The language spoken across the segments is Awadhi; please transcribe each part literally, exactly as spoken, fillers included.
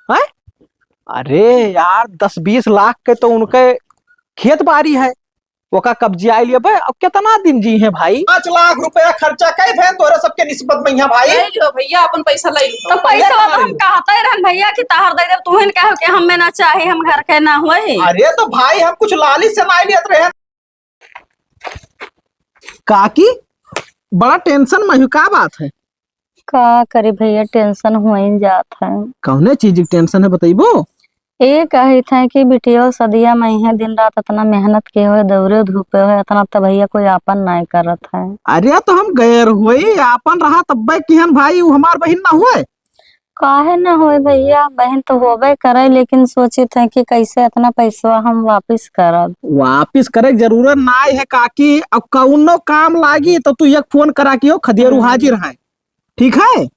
हैं? अरे यार, दस बीस लाख के तो उनके खेत बारी है, ओका कब्जियाइ लेबे। अब केतना दिन जीहे भाई? पाँच लाख रुपया खर्चा कइ भएन तोहरे सबके निस्बत में हियाँ भाई। लइ लियो भइया, अपन पैसा लइ लियो। तो पैसा वाला हम कहते रहन भइया कि तहार दइ देब, तू ही न कहो कि हमें ना चाही, हम घर के ना होई। अरे तो भाई, हम कुछ लालच से नाहीं लियत रहन। काकी, बड़ा tension में हो, का बात है? का करी भइया, tension होइन जात है। कौने चीज की tension है, बतइबो? ए कहित है कि बिटियो सदिया में है, दिन रात इतना मेहनत के होए, दौड़े धूपे होए, इतना तो भइया कोई आपन नाहीं करत है। अरे तो हम गैर होई, आपन रहा तब्बे किहन भाई, उ हमार बहिन ना होए? काहे न होए भइया, बहिन तो होबे करे, लेकिन सोचित है कि कैसे इतना पैसवा हम वापिस करब। वापिस करे के जरूरत नाहीं है काकी, अब कउनो काम लागी तो तू एक फोन करा के हो, खदेरू हम्म। हाजिर है, ठीक है?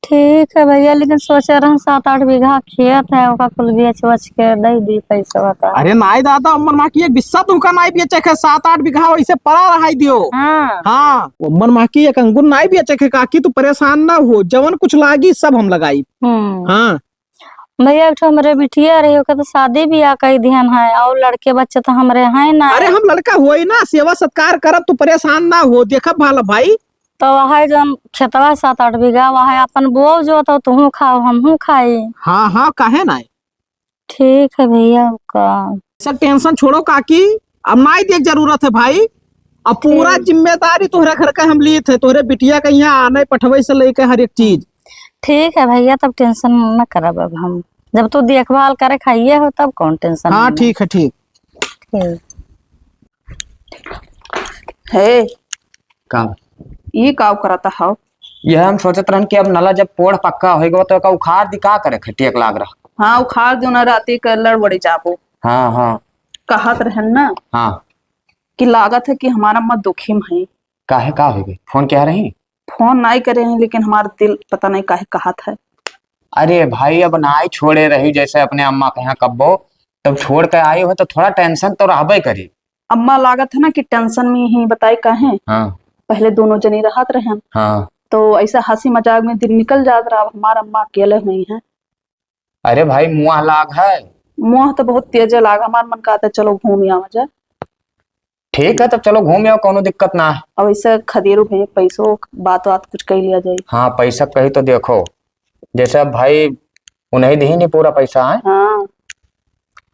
ठीक है भइया, लेकिन सोचे रहन सात आठ बीघा खेत है, ओका कुल बेच वच के दइ दी पैसवा का। अरे नाहीं दादा, अम्मन मा की एक बिस्सा तुहका नाहीं बेचे के, सात आठ बीघा वैसे पड़ा रहाई दियो। हाँ। हाँ, अम्मन मा की एक अंगुर नाहीं बेचे के काकी, तू परेशान ना हो, जवन कुछ लागी सब हम लगाई। हम्म। हाँ। भइया, एक ठो हमरे बिटिया रही, ओकर तो शादी बियाह कइ दिहन है, और लड़के बच्चे तो हमरे हैं ना। अरे, हम लड़का होई ना, सेवा सत्कार करब, तू परेशान ना हो, देखब भाला भाई। तो वह जौन खेतवा सात आठ बीघा, वह अपन बोव जो, तो तुहू खाओ, हमहू खाई। हाँ, हाँ, काहे ना? ठीक है भइया, का? सब tension छोड़ो काकी, अब नाहीं देख जरूरत है भाई, अब पूरा ठीक। जिम्मेदारी तोहरे घर का हम लीत है, तोहरे बिटिया का यहाँ आने पठवे से लेके हर एक चीज। ठीक है भइया, तब tension न करब अब हम। जब तू देखभाल करे खाइए हो, तब कौन tension हाँ, लेना। ठीक है, ठीक। ठीक। हे, का? ई का करत हव? यह हम सोचत रहन कि अब नला जब पोढ़ पक्का होइ गवा, तो एका उखाड़ दी, का करे, खटिया के लाग रहा। हाँ, उखाड़ दियो ना, राती के लड़ बड़ी जाबो। हाँ, हाँ। कहत रहन ना हाँ। कि लागत है कि हमार अम्मा दुखी में है। काहे, का होइ गई? फोन किहा रही? फोन नाहीं करे हैं, लेकिन हमार दिल पता नहीं काहे कहत है। अरे भाई, अब नाहीं छोड़े रही जैसे अपने अम्मा के यहाँ कब्बो, तब छोड़ के आई हो तो थोड़ा tension तो रहबे करी। अम्मा लागत है ना कि tension में ही, बताई काहे? हाँ। पहले दोनों जनी रहत रहन। हाँ। तो ऐसा हँसी मजाक में दिन निकल जात रहा, अब हमार अम्मा अकेले हुई हैं। अरे भाई, मुँह लाग है। मुँह तो बहुत तेज लाग, हमार मन कहत है चलो घूम आवा जाए। ठीक है, तब चलो घूम आओ, कौनो दिक्कत ना है। अब ऐसे खदेरू भइया पैसो बात बात कुछ कइ लिया जाए। हाँ, पैसा कही तो देखो, जैसे अब भाई उन्हीं दिहिन पूरा पैसा है। हाँ।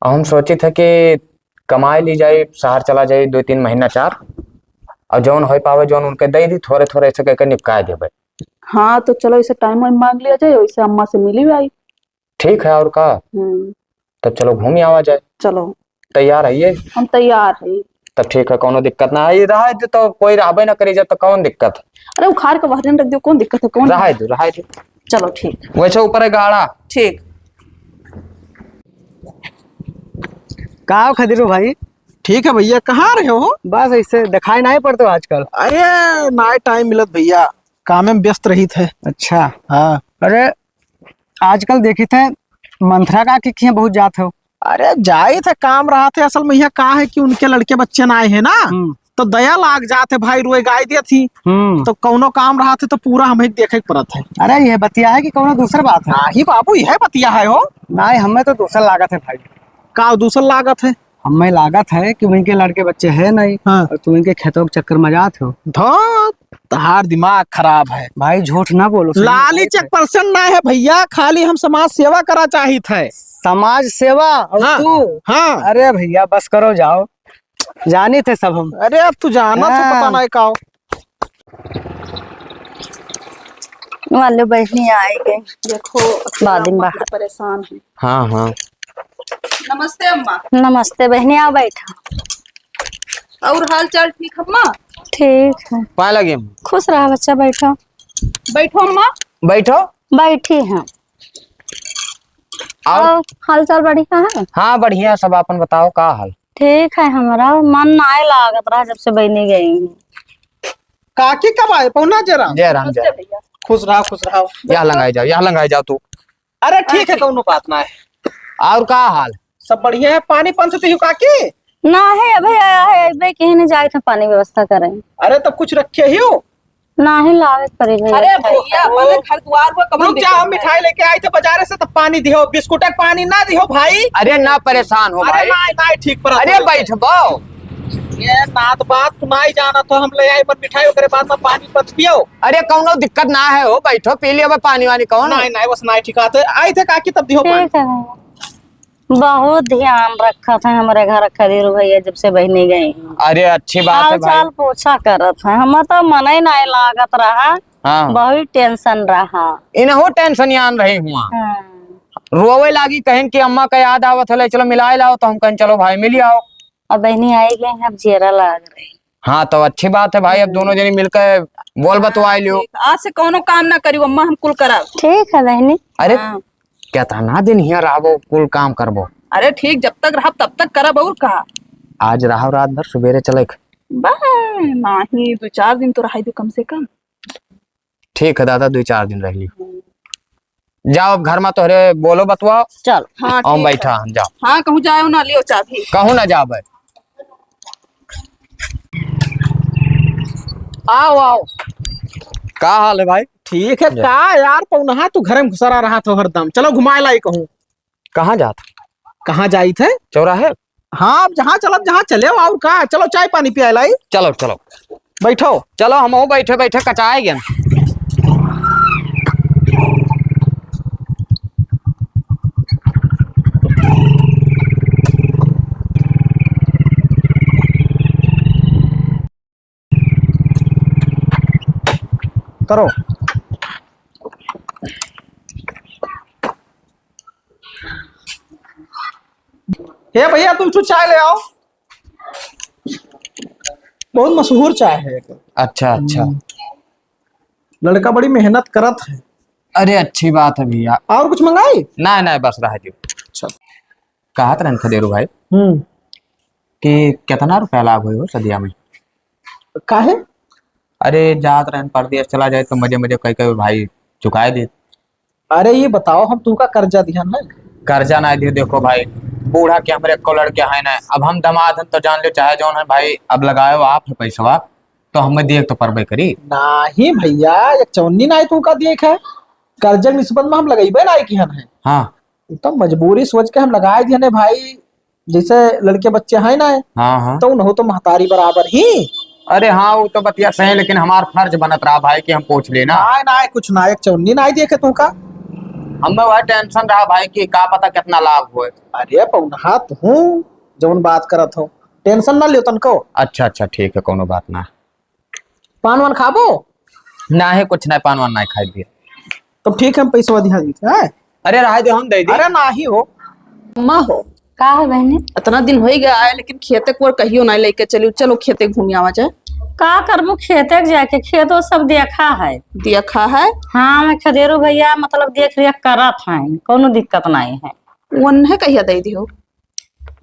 अब हम सोचित है कि कमाई ली जाए, शहर चला जाए दो तीन महीना चार, और जौन होइ पावे जौन उनके दइ दी, थोरे थोरे ऐसे कह के निपकाए देबे। हाँ, तो चलो ऐसे time वाइम माँग लिया जाए, वैसे अम्मा से मिली आई। ठीक है, और का? हम्म। तब चलो घूम आवा जाए। चलो। तैयार है ये? हम तैयार है। तब ठीक है, कौनो दिक्कत ना है। ये रहा दे तो कोई रहबे ना करी जब तो कौन दिक्कत है? अरे उखाड़ के बाहर रख दियो, कौन दिक्कत है, कौन रहा दे, रहा दे। चलो ठीक। वैसे ऊपर है गाड़ा। ठीक। का हो खदीरू भाई? ठीक है भइया, कहाँ रहे हो? बस ऐसे दिखाई नाहीं पड़ते हो आजकल। अरे नाहीं time मिलत भइया, कामे में व्यस्त रहित है। अच्छा। हाँ। अरे आजकल देखित है मंथरा काकी किहाँ बहुत जात हो। अरे जाइत है, काम रहत है, असल में यहाँ का है कि उनके लड़के बच्चे नाहीं है ना, हम्म। तो दया लाग जात है भाई, रोए गाय देत ही। हम्म। तो कौनो काम रहत है तो पूरा हमहीं देखे के पड़त है। अरे यह बतिया है कि कौनो दूसर बात है? नाहीं बाबू, यह बतिया है हो। नाहीं, हमें तो दूसर लागत है भाई। का दूसर लागत है? हमें लागत है कि उनके लड़के बच्चे हैं नहीं हाँ। और तुम इनके खेतों के चक्कर में जात हो। धत, तहार दिमाग खराब है। भाई झूठ ना बोलो, सही में लालच एक percent ना है भइया, खाली हम समाज सेवा करा चाहित है। समाज सेवा और हाँ, तू? हाँ। अरे भइया बस करो, जाओ, जानित है सब हम। अरे अब तू जाना तो हाँ। पता नहीं का हो। वाले बहिनी आइ गइ। देखो, अकेला बाद में अम्मा बाहर। परेशान है। हाँ, हाँ। नमस्ते अम्मा। नमस्ते बहिनी, आओ बैठो। और हाल चाल ठीक अम्मा? ठीक है। पाए लगे अम्मा। खुश रहा बच्चा, बैठो। बैठो अम्मा। बैठो। बैठी हैं। और? और हाल चाल बढ़िया है? हाँ, बढ़िया सब, आपन बताओ, का हाल? ठीक है, हमरा मन नाय लागत रहा जब से बहिनी गई हैं। काकी कब आए? पहुना जय राम। जय राम, जय नमस्ते राम। भैया। खुश रहा, खुश रहा। यहाँ लंगाई जाओ, यहाँ लंगाई जाओ तू। अरे ठीक है, ठीक। कौनो बात ना है। और का हाल? सब बढ़िया है। पानी पंथ दियो काकी? ना है, अबे आया है, अबे कहीं नहीं जाए थे पानी व्यवस्था करें। अरे तो कुछ रखे ही हो? नाही लावे के पड़ी भैया। अरे भैया, अपने घर दुआर हुआ, कमन रुक जा, हम मिठाई लेके आई थे बाजारे से, तब पानी दिहो, बिस्कुट के पानी ना दिहो भाई। अरे ना परेशान हो अरे भाई। ना, ना, ठीक पर अरे बैठबो। ये नात बात तू नाही जानत हो, हम ले आई पर मिठाई, ओकरे बाद में पानी मत पियो। अरे कौनो दिक्कत ना है हो, बैठो पी लियो पानी वानी कौन। नहीं, नहीं, बस नहीं ठीक आते। आई थे काकी तब दिहो पानी। ठीक है भैया। बहुत ध्यान रखत है हमरे घर खदीरू भैया, जब से बहिनी गई। अरे अच्छी बात है हाल भाई। चाल पूछा करत है, हम तो मन ही नहीं लागत रहा। हाँ। बहुत tension रहा। इनहू tension यान रही हुआ। हाँ। रोवे लागी, कहेन कि अम्मा का याद आवत है, ले चलो मिलाए लाओ, तो हम कहेन चलो भाई मिल आओ। अब बहिनी आई गई है, अब जियरा लाग रही। हाँ, तो अच्छी बात है भाई, अब दोनों जनी मिलकर बोल बतवाए लियो। ठीक, आज से कौनो काम ना करियो अम्मा, हम कुल करब। ठीक है बहिनी। अरे, हाँ। केतना दिन हियाँ रहबो, कुल काम करबो। अरे ठीक, जब तक रहब तब तक करब, और का। आज रहब रात भर, सुबेरे चले। बा, नाही, दो चार दिन तो रहाई दो कम से कम। ठीक है दादा, दो चार दिन रह ली। जाओ अब घर में तोहरे बोलो बतवाओ। चल। हाँ, हम ठीक बैठा है। हम, जाओ। हाँ, कहूँ जाओ ना, लियो चाबी। कहूँ ना जाबे। आओ, आओ। का हाल है भाई? ठीक है। जा। का यार पौनहा, तू घर में घुसरा रहा था हरदम। चलो घुमाए लाई कहूँ। कहाँ जात? कहाँ जाई थे? चौराहे? हाँ, अब जहाँ चलब, जहाँ चले, और का? चलो, चाय पानी पियाए लाई। चलो, चलो। बैठो। चलो, हमहू बैठे, बैठे कचाए गए। करो। हे भैया, तू, तू चाय ले आओ। बहुत मशहूर चाय है एक। अच्छा, अच्छा। हम्म। लड़का बड़ी मेहनत करत है। अरे, अच्छी बात है भैया। और कुछ मंगाई? ना, ना, बस रह दियो। अच्छा। कहत रहन खदेरू भाई हम्म। कि कितना रुपया लाभ होई हो सदिया में? काहे? अरे, जात रहन परदेस चला जाए तो मजे मजे कई कई भाई चुकाए दे। अरे, ये बताओ, हम तुमका कर्जा दिहन है? कर्जा ना दिए, देखो भाई, बूढ़ा के हमरे एको लड़के हैं ना, अब हम दमाद हन तो जान ले चाहे जौन है भाई, अब लगायो आप है पैसवा, तो हमें देख तो परबे करी। नाही भैया, एक चौन्नी नाही तुमका देख है, कर्जा के निस्बत में हम लगइबे नाही किहन है। हाँ। एकदम मजबूरी सोच के हम लगाए दिहन है भाई, जैसे लड़के बच्चे हैं ना, हाँ, हाँ। तो उन्हों तो महतारी बराबर ही। अरे हाँ, वो तो बतिया सही, लेकिन हमार फर्ज बनत रहा भाई कि हम पूछ लेना। नाय, नाय, कुछ नाय, एक चौन्नी नाय देखे तू का। हमें वह tension रहा भाई कि का पता कितना लाभ होए। अरे पौनहा, तू जौन बात करत हो, tension ना लियो तनको। अच्छा, अच्छा, ठीक है, कोनो बात ना। पान वान खाबो? नाही, कुछ नाही, पान वान नाही खाई दिया। तब ठीक है, हम पैसवा दिहा दी, हैं? अरे, रहा दे, हम दे दी। अरे, नाही हो। अम्मा हो। का है बहनी? इतना दिन हो ही गया है, लेकिन खेते को कहियो नाही लेके चलियो। चलो, खेते घूम आवा जाए। का करबो खेते के जाके? खेतो सब देखा है। देखा है? हाँ, मैं खदेरू भैया, मतलब, देख रेख करत हैं, कोनो दिक्कत नाही है। उन्हें कहिया दे दियो?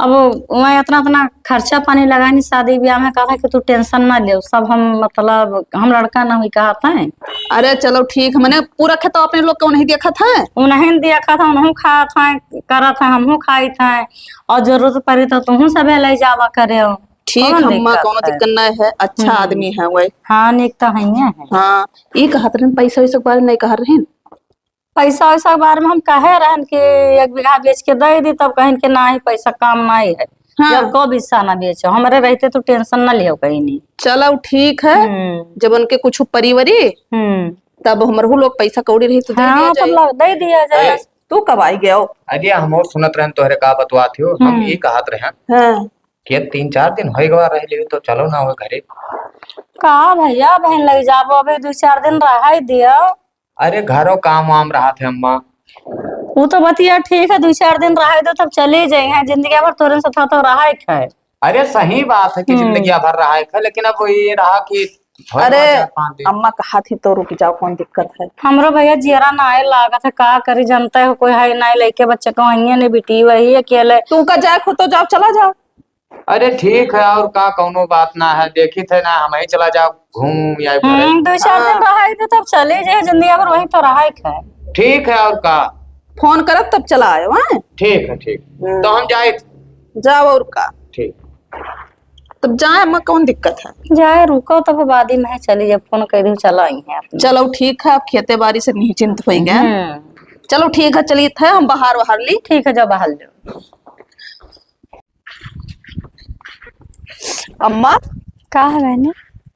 अब वह इतना, इतना खर्चा पानी लगानी शादी ब्याह में, कहा कि तू tension ना ले, सब हम, मतलब, हम लड़का ना हुई कहत हैं। अरे चलो ठीक, मने पूरा खेत अपने लोग के उन्हीं देखत है? उन्हीं देखत है, उन्हों खात हैं, करत हैं, हमहू खाइत हैं, और जरूरत पड़ी तो तुहू सभे ले जावा करे हो। ठीक, कौन अम्मा, दिक्कत कोनो है? दिक्कत नहीं है, अच्छा हम्म। आदमी है वही। हाँ, निक तो है ही है। हाँ, ई कहत रहन, पैसा वैसा के बारे में नहीं कहत रहन? पैसा वैसा के बारे में हम कहे रहन कि एक बीघा बेच के दे दी, तब कहन कि नाही, पैसा काम नाही है। हाँ। जब को बिस्सा ना बेचो, हमरे रहते तो tension ना लियो कहीं नहीं। चलो ठीक है, हम्म। जब उनके कुछ परिवारी, हम्म। तब हमरहू लोग पैसा कौड़ी रही तो दे हाँ, दिया तब जाए। लग-, दे दिया जाए। ए, तू कब आई गयो? अरे हम और सुनत रहन तोहरे का बतवात हो, हम हम्म। ई कहत रहन हाँ। कि तीन चार दिन होई गवा रह लियो तो चलो ना हो घरे। का भैया बहन लग जाबो, अबे दो चार दिन रह ही दियो। अरे घरो काम वाम रहत है अम्मा। वो तो बतिया ठीक है, दो चार दिन रहे दो तब चले जाए हैं, जिंदगी भर तोरे साथ तो रहे के है। अरे सही बात है कि हम्म। जिंदगी भर रहे के है, लेकिन अब ये रहा कि भर अरे, चार पाँच दिन। अम्मा कहा थी तो रुक जाओ, कौन दिक्कत है? हमरो भैया जियरा नाय लागत है, का करी जानते हो, कोई है नाय, लइके बच्चे को वहीं ने बिटी वही अकेले। तू का जाए खुद तो जाओ, चला जाओ। अरे ठीक है, और का, कौनो बात ना है, देखी थे ना, हम ही चला जाओ घूम या घरे। हम्म, दो चार दिन हाँ। रहा है तो तब चले जाए, जिंदगी भर वहीं तो रहा है। ठीक है, और का। फोन करब तब चला आयो, हैं? ठीक है, ठीक। हम्म। तो हम जाए। जाओ, और का। ठीक। तब जाए अम्मा, कौन दिक्कत है? जाए, रुको, तब बाद में चली, जब फोन कर दी, चला आई है अपने। चलो ठीक है, अब खेते बारी से निश्चिंत होइगे। हम्म। चलो ठीक है, चलित है, हम बाहर, बाहर ली। ठीक है, जाओ बाहर जाओ। अम्मा। का है बहनी?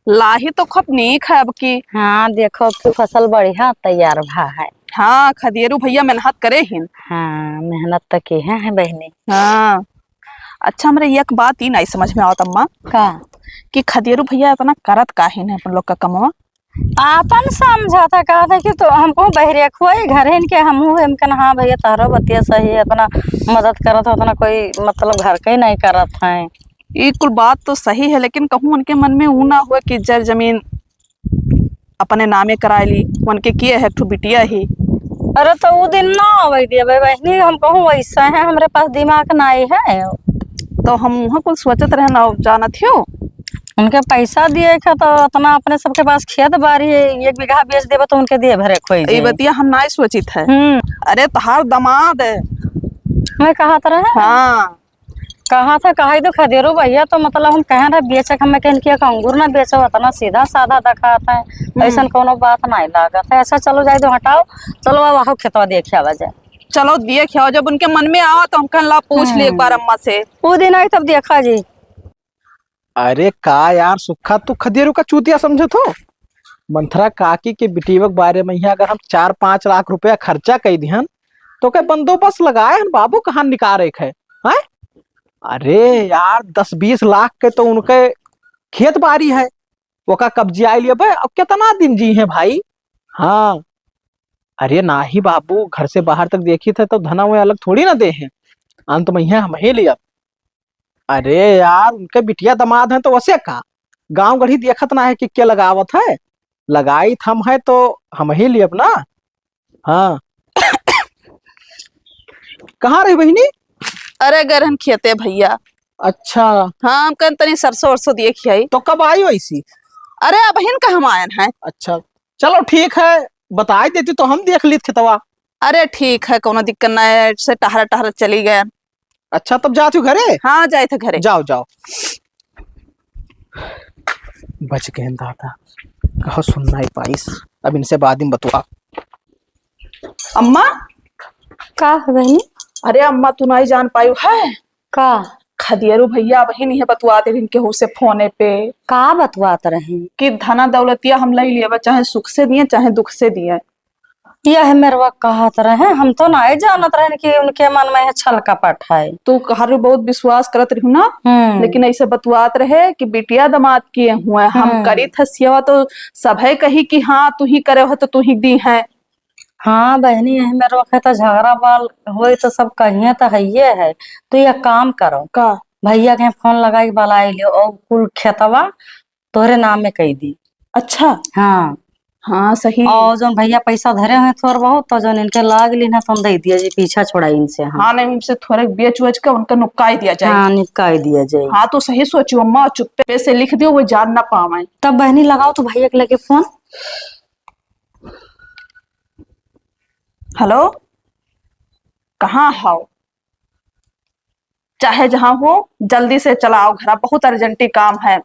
लाही तो खूब नीक है अब की। हाँ, देखो, अब की फसल बढ़िया तैयार भा है। हाँ, खदेरू भैया मेहनत करे हिन। हाँ, मेहनत तो की है, है बहनी। हाँ। अच्छा, हमरे एक बात ई नाई समझ में आवत अम्मा। का? कि खदेरू भैया इतना करत काहे न अपन लोग का कमवा? आपन समझा था, कहा था कि तो हमको बहरे खोई घर है इनके, हम हुए, हम कहना, "हाँ भैया, तहरो बतिया सही है, इतना मदद करत हो, उतना कोई मतलब घर के ही नहीं करत है।" ई कुल बात तो सही है, लेकिन कहूँ उनके मन में ऊ ना हुए कि जर जमीन अपने नामे कराए ली, उनके किए है, एक ठो बिटिया ही। अरे, तो ऊ दिन ना आवे दिए बे बहनी, हम कहूँ वैसा है, हमरे पास दिमाग नाई है। तो हम वहाँ कुल सोचत रहे ना, जानत हो। उनके पैसा दिए के तो उतना अपने सबके पास खेत बारी है, एक बीघा बेच देबे तो उनके दिए भरे खोई ई जाए। बतिया हम नाई सोचित है। हम्म। अरे, तहार दामाद है। मैं कहा तो रहे। हाँ। कहा था, कहा तो खदेरू भैया, तो मतलब हम कहे रहे बेचे के, हमें कहें कि एक अंगूर ना बेचो, इतना सीधा साधा दिखात है, हम्म। ऐसन कोनो बात नहीं लागत है। अच्छा, चलो जाए दो, हटाओ, चलो अब आओ खेतवा देखे आवा जाए। चलो देखे आओ, जब उनके मन में आवा तो हम कहन ला पूछ ली एक बार हम्म। अम्मा से। वो दिन आई तब देखा जी। अरे का यार सुक्खा, तू खदेरू का चूतिया समझत हो? मंथरा काकी के बिटिया के बारे में यहाँ अगर हम चार पाँच लाख रुपया खर्चा कई दिहन, तो के बंदोबस्त लगाए हन बाबू, कहाँ निकारे के है, हैं? अरे यार, दस बीस लाख के तो उनके खेत बारी है, ओका कब्जियाए लिए बे, अब कितना दिन जी हैं भाई? हाँ, अरे नाही बाबू, घर से बाहर तक देखी थे तो धना वो अलग थोड़ी ना दे हैं, अंत में यहाँ हम ही लिया। अरे यार, उनके बिटिया दामाद हैं तो वैसे का? गांव गढ़ी देखत ना है कि के लगावत है, लगाई थम है तो हम ही लियब ना। हाँ। कहाँ रही बहिनी? अरे गरहन खेते भैया। अच्छा। हाँ, हम कहन तनी सरसों वरसों दिए खियाई। तो कब आई वैसी? अरे अबहिन का हम आयन है। अच्छा, चलो ठीक है, बताई देती तो हम देख लीत खेतवा। अरे ठीक है, कोनो दिक्कत ना है, से टहरा टहरा चली गए। अच्छा, तब जात हो घरे? हाँ, जाए थे घरे। जाओ, जाओ। बच गए दादा, कहो सुन नाई पाइस, अब इनसे बाद में बतुआ। अम्मा। का है बहनी? अरे अम्मा, तू नाई जान पायु है? का? खदियरू भैया अबहिन इहे बतुआत रहिन केहू से फोने पे। का बतुआत रहिन? कि धना दौलतिया हम लई लेबा, चाहे सुख से दिए, चाहे दुख से दिए। यह मेरवा कहत रहे, हम तो नाई जानत रहन कि उनके मन में यह छल कपट है। तू कहर बहुत विश्वास करत रही ना, हम्म। लेकिन ऐसे बतुआत रहे कि बिटिया दामाद किए हुए, हम हम्म। करी थे सेवा तो सभे कही कि हाँ, तू ही करे हो तो तू ही दी है। हाँ बहनी, यही मेरवा के तो झगड़ा बाल होई तो सब कहिए तो हइये है। तो एक काम करो, का? भैया के फोन लगाई के बुलाई लियो और कुल खेतवा तोहरे नाम में कई दी। अच्छा। हाँ। हाँ, सही। और जौन भैया पैसा धरे हैं थोड़ बहुत, तो जौन इनके लाग ली ना, तो हम दे दिया जी, पीछा छोड़ाई इनसे हम। हाँ, नहीं, इनसे थोड़े बेच वेच के उनका नुकाई दिया जाए। हाँ, निपकाई दिया जाए। हाँ, तो सही सोचियो अम्मा, चुप्पे से लिख दियो, वो जान ना पावे। तब बहनी लगाओ तो भैया के लगे फोन। हेलो, कहाँ हो? चाहे जहाँ हो, जल्दी से चला आओ घरा, बहुत अर्जेंटी काम है।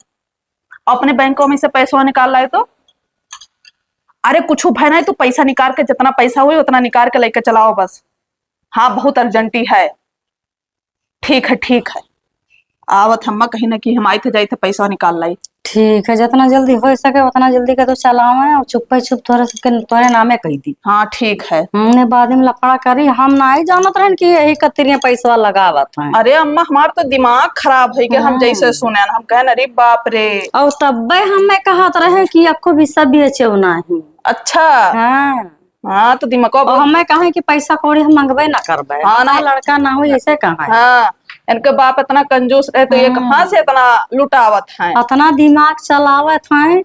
अपने बैंकों में से पैसवा निकाल लाए तो। अरे कुछ भय नहीं, तू पैसा निकाल के, जितना पैसा हुई उतना निकाल के लेके चलाओ बस। हाँ, बहुत अर्जेंटी है। ठीक है, ठीक है, आवत हम्मा, कहीं ना कहीं हम आइत जाइत पैसा निकाल लाई। ठीक है, जितना जल्दी हो सके उतना जल्दी के तो चलावे और चुप्पे चुप तोरे सबके, तोरे नामे कही दी। हाँ, ठीक है। हमने बाद में लफड़ा करी, हम नाई जानत रहन कि यही कतरिया पैसवा लगावत हैं। अरे अम्मा, हमार तो दिमाग खराब है कि हम हाँ। जैसे सुने हम कहन, अरे बाप रे। और तब्बे हमें कहत रहे कि अक्को भी सब बेचे नहीं। अच्छा। हाँ। हाँ, तो दिमागवा और बहुत हमें कहे कि पैसा कौड़ी हम मंगबे ना करबे। हाँ, ना। लड़का ना हो, ऐसे कहे। हाँ, इनके बाप इतना कंजूस रहे, तो ये हम्म। कहाँ से इतना लुटावत हैं? इतना दिमाग चलावत हैं,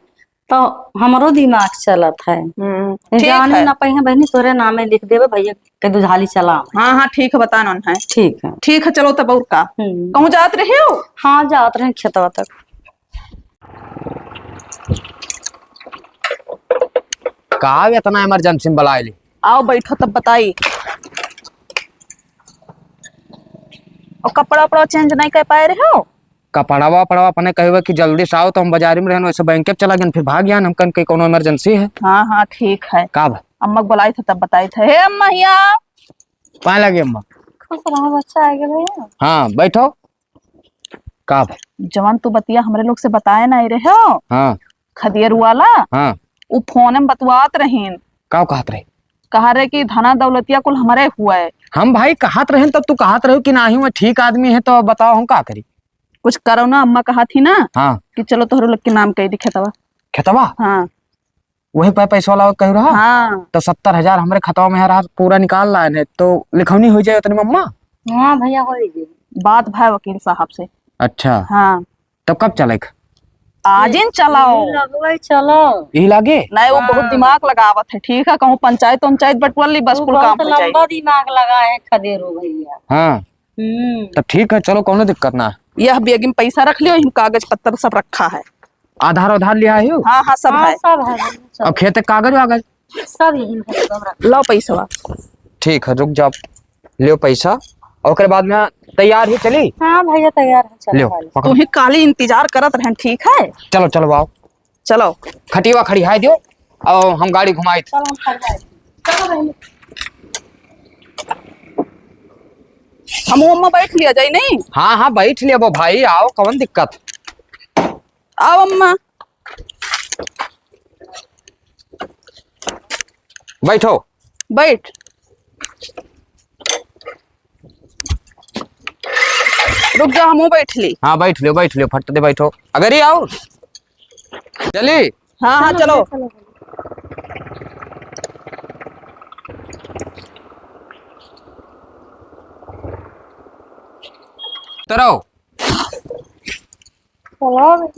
तो हमरो दिमाग चलत है। हम्म, ठीक जाने है। ना पइहे बहनी, तोरे नामे लिख देबे, भैया के दुझाली चला। हाँ, हाँ, ठीक है, बता नन है। ठीक है। ठीक है, चलो तब और का? हम्म। कहूँ जात रहे हो? हाँ, जात रहे खेतवा तक। का इतना इमरजेंसी में बुलाए ली? आओ बैठो तब बताई। और कपड़ा उपड़ा चेंज नहीं कर पाए रहे हो? कपड़वा वपड़वा अपने कहे हुए कि जल्दी से आओ, तो हम बाजारी में रहन, वैसे बैंक पे चला गए, फिर भाग गया, हम कन के कोनो इमरजेंसी है। हाँ, हाँ, ठीक है। का बा? अम्मा के बुलाई थे, तब बताई थे। हे अम्मा, हिया। पाए लगे अम्मा। खुश रहो बच्चा, आ गए भैया। हाँ, बैठो। का बा? जवन तू बतिया हमरे लोग से बताए ना रहे हो, हाँ। खदियर वाला, हाँ। उ फोन में बतवात रहीन। का कहत रहे? कहा रहे कि धना दौलतिया कुल हमरे हुआ है। हम भाई कहत रहे, तब तू कहत रहे कि नाही, वो ठीक आदमी है, तो बताओ हम का करी? कुछ करो ना, अम्मा कहा थी ना, हाँ। कि चलो तोहरे लोग के नाम कह दी खेतवा। खेतवा? हाँ। वही पे पैसा वाला कह रहा? हाँ। तो सत्तर हजार हमरे खतवा में है रहा, पूरा निकाल लाए ने, तो लिखौनी हो जाए उतने में अम्मा। हाँ भैया, हो जाए। बात भाई वकील साहब से। अच्छा। हाँ। तब कब चले? आज ही चलाओ। लगवाई चलो। यही लागे? नहीं, वो बहुत हाँ। दिमाग लगावत है, ठीक है, कहूँ पंचायत, पंचायत बटुआ ली, बस वो कुल काम बहुत हो जाए। लंबा दिमाग लगा है खदेरू भैया। हाँ। हम्म। तब ठीक है, चलो, कोनो दिक्कत ना। यह बैग में पैसा रख लियो, हम कागज पत्तर सब रखा है। आधार उधार लिया है? हाँ, हाँ, सब हाँ, है। सब है, सब। अब खेत के कागज वागज? सब यही में है, सब रखा। लाओ पैसवा। ठीक है, रुक जाओ, लियो पैसा। और ओकरे बाद में तैयार ही चली? हाँ भैया, तैयार है, चलो लियो, भाई। पकड़ो। तुम्हें काली इंतजार करत रहन, ठीक है? चलो, चलो, आओ। चलो। खटिया खड़ी है दियो, और हम गाड़ी घुमाई थे। चलो, हम खड़ी है। चलो बहनी। हम ओमा बैठ लिया जाई, नहीं? हाँ, हाँ, बैठ लेबो भाई, आओ, कौन दिक्कत? आओ अम्मा। बैठो। बैठ। रुक जा, हमहू बैठ ली। हाँ, बैठ लियो, बैठ लियो, फट दे बैठो। अगर ही आओ। चली? हाँ, हाँ, चलो। चलो। चलो।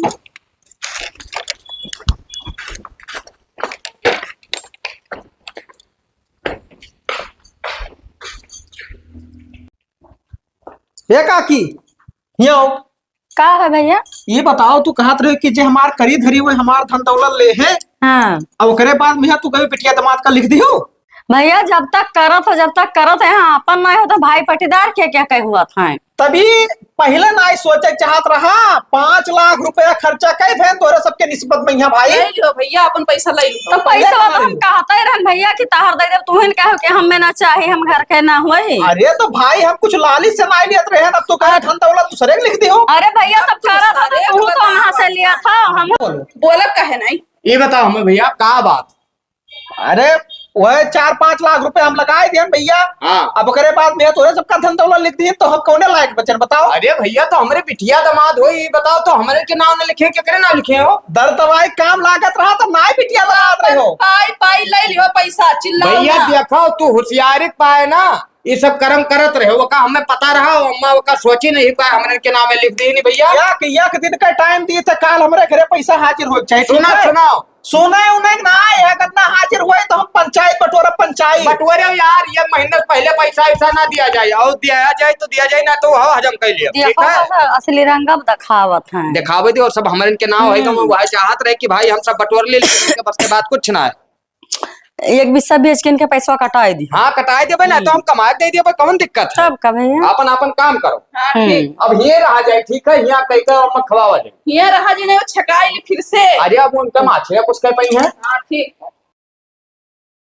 ए काकी, हियाँ आओ। का है भैया? ये बताओ, तू कहत रहे कि जे हमार करी धरी हुए हमार धन दौलत ले है, हाँ। अब ओकरे बाद में तू कभी बिटिया दामाद का लिख दियो? भैया, जब तक करत हो, जब तक करत है, हाँ, अपन ना हो तो भाई पटीदार के क्या कहे हुआ था? तभी पहले ना सोचे चाहत रहा, पाँच लाख रुपया खर्चा कई भेन तोरे सबके निस्बत में यहाँ भाई। ले लियो भैया, अपन पैसा ले लियो। तो पैसा वाला हम कहते रहन भैया कि तहार दे देब, तू ही कहो कि हमें ना चाही, हम घर के ना होई। अरे तो भाई हम कुछ लालच से ना लियत रहे, अब तो कहे अरे धन दौलत दूसरे के लिख दी हो। अरे भैया, तब करा था तो तू तो वहाँ से लिया था, हम बोलो। बोलब कहे नहीं। ये बताओ हमें भैया, का बात? अरे, वह चार पाँच लाख रुपए हम लगाए दिहन भैया। हाँ। अब ओकरे बाद में तोरे सबका धन दौलत लिख दिहन, तो हम कौने लायक बचन बताओ? अरे भैया, तो हमरे बिटिया दामाद हो, ये बताओ, तो हमरे के नाम न लिखे, केकरे नाम लिखे हो? दर दवाई काम लागत रहा, तो नाय बिटिया दामाद रहे हो। पाई, पाई ले लियो पैसा, चिल्लाओ भैया ना। देखो, तू होशियारी के पाए ना, ये सब कर्म करत रहे हो, ओका हमें पता रहा, अम्मा ओका सोची नहीं पाए, हमरे के नाम में लिख दी नहीं भैया। एक, एक दिन का टाइम दिए थे, काल हमरे घरे पैसा हाजिर हो जाए, ठीक सुना, है? सुनाओ। सुने उन्हें ना आए, अगर ना हाजिर हुए तो हम पंचायत बटोरा, पंचायत। बटोरे यार, ये महीने से पहले पैसा ऐसा ना दिया जाए, और दिया जाए तो दिया जाए, ना तो वह हजम कर लिया, ठीक देखो है? ना सर, असली रंग अब दिखावत हैं। दिखावे दे, और सब हमरन के नाम है, तो हम हम्म। वह चाहत रहे कि भाई हम सब बटोर ले, लेकिन बस के बाद कुछ ना है। एक बिस्सा बेच के इनके पैसा कटाए दी। हाँ, कटाए देबे ना, तो हम्म। हम कमाए दे देबे, कौन दिक्कत है? तब का भैया? अपन, अपन काम करो। हाँ, हम्म। ठीक। अब ये रहा जाए, ठीक है, यहाँ कहीं का मत खवावा जाए। हियाँ रहा जी, नहीं वो छकाई ली फिर से। अरे, अब उनका माछिया कुछ कह पाई है। हाँ, ठीक है।